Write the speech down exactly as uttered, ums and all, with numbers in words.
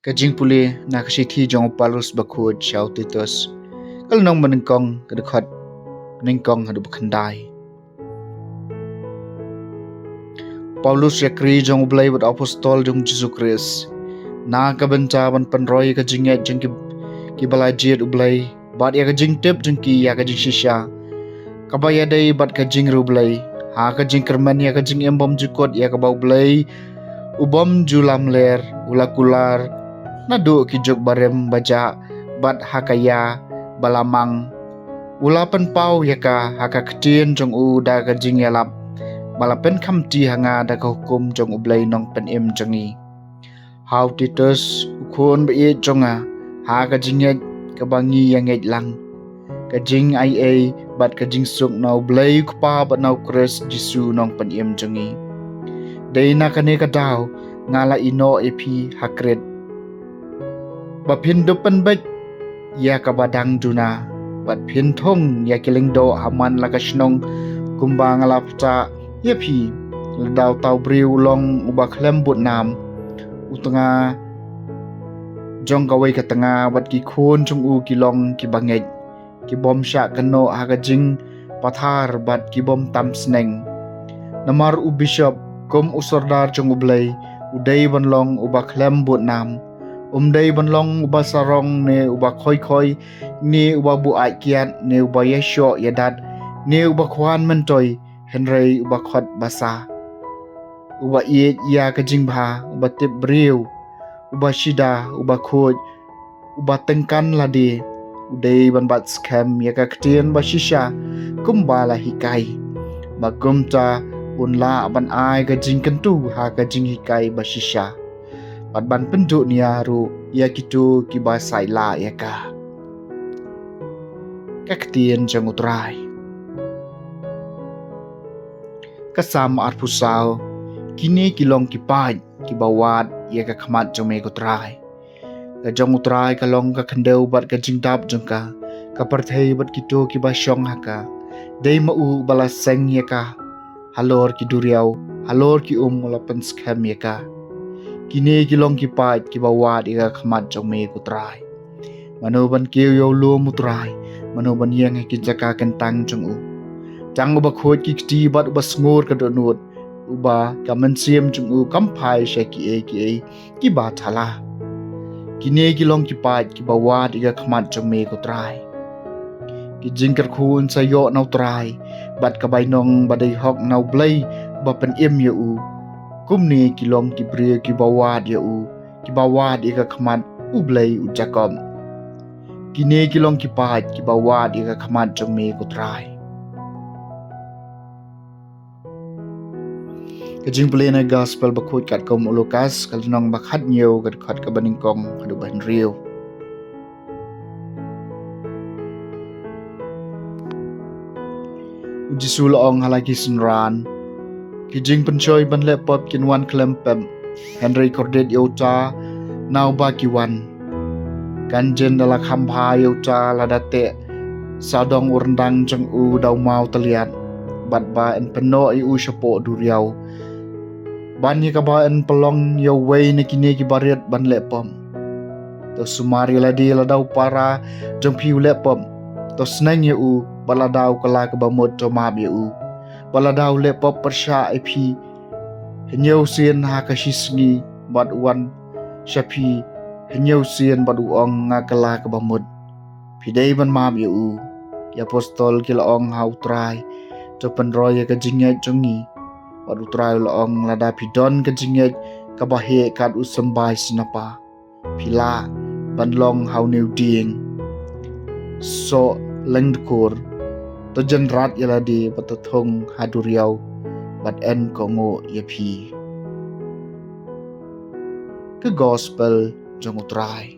Ka jingpule na ka shithi jong u Paulus bakhuid sha u Titus. Ka lynnong banyngkong, ka dkhot nyngkong haduh ba khyndai. Paulus, shakri jong u Blei bad apostol jong Jisu Khrist, na ka bynta ban pynroi ka jingngeit jong ki, ki ba la jied u Blei, bad ïa ka jingtip jong ki ïa ka jingshisha kaba ïadei bad ka jingriewblei, ha ka jingkyrmen ïa ka jingim bymjukut ïa kaba u Blei u bym ju lamler u la kular naduh ki juk barim bajah, bad ha ka ïa ba la mang u la pynpaw ïa ka ha ka ktien jong u da ka jingïalap ba la pynkhamti ha nga da ka hukum jong u Blei Nongpynim jong ngi. Ha u Titus, u khun ba ïeit jong nga, ha ka jingngeit kaba ngi ïa ngeit lang, ka jingaiei bad ka jingsuk na u Blei u Kpa bad na u Khrist Jisu Nongpynim jong ngi. Dei na kane ka daw nga la ïehnoh ïa phi ha Krit, ba phin dup pynbeit ïa kaba dang duna, bad phin thung ïa ki lyngdoh ha man la ka shnong, kumba nga la pyrta ïa phi. Lada uta u briew u long uba khlem bud nam, u tnga jong kawei ka tnga bad ki khun jong u ki long kiba ngeit, ki bym shah kynnoh ha ka jingpathar bad ki bym tam sneng. Namar u bishop, kum u sordar jong u Blei, u dei ban long uba khlem bud nam. Um dei ban long uba sarong ne uba khoi khoi, ne uba buaid kiad, ne uba ïashoh ïadat, ne uba khwan myntoi, hynrei uba khot basa, uba ïeit ïa ka jingbha, uba tip briew, uba shida, uba khuid, uba tyngkan lade. U dei ban bat skhem ïa ka ktien ba shisha kumba la hikai, ba kumta un lah ban ai ka jingkyntu ha ka jinghikai ba shisha, bad ban pynduh nia ruh ïa kito kiba said lah ïa ka. Ka ktien jong U Trai. Ka Salm arphew saw. Kine ki long ki paid kiba wad ïa ka khmat jong me, ko Trai. Ka jong U Trai ka long ka khyndew bad ka jingdap jong ka, ka pyrthei bad kito kiba shong ha ka. Dei ma u ba la seng ïa ka halor ki duriaw, halor ki um u la pynskhem ïa ka. Kine ki long ki paid kiba wad ïa ka khmat jong me, ko Trai. Mano ban kiew ïa u lum U Trai? Mano ban ïeng ha ki jaka kyntang jong u? Tang uba khuid ki kti bad uba sngur ka dohnud, uba ka mynsiem jong u kam phai sha kiei kiei kiba thala. Kine ki long ki paid kiba wad ïa ka khmat jong me, ko Trai. Ki jingkyrkhu un sa ïoh na U Trai, bad ka bainong ba dei hok na U Blei ba pynim ïa u. Kumne ki long ki briew kiba wad ïa u, kiba wad ïa ka khmat U Blei u Jakob. Kine ki long ki paid kiba wad ïa ka khmat jong me, ko Trai. Ka jingpule na Gospel bakhuid katkum u Lukas, ka lynnong ba khathynñiew, ka dkhot kaba nyngkong haduh ba hynriew. U Jisu u la ong ha la ki synran: Ki jingpynshoi ban leh pop kin wan khlem pep, hynrei kordit ïa uta na uba ki wan. Kan jin da la kham bha ïa uta lada teh sawdong u ryndang jong u da u mawtylliat, bad ba yn pynnoh ïa u shapoh duriaw, ban ïa kaba yn pynlong ïa uwei na kine ki barit ban leh pop. To sumar ïa lade lada u para jong phi u leh pop. To sneng ïa u, bad lada u kylla kaba mut, to map ïa u. Bad lada u leh pop pyrshah ïa phi hynñiew sien ha ka shi sngi, bad u wan sha phi hynñiew sien bad u ong, nga kylla kaba mut, phi dei ban map ïa u. Ki apostol ki la ong ha U Trai: To pynroi ïa ka jingngeit jong ngi. Bad U Trai u la ong: Lada phi don ka jingngeit kaba heh kat u symbai snapa, phi lah ban long ha une u dieng: Soh lyngdkhur, to jynrat ïa lade bad to thung ha duriaw, bad yn kohnguh ïa phi. Ka Gospel jong U Trai.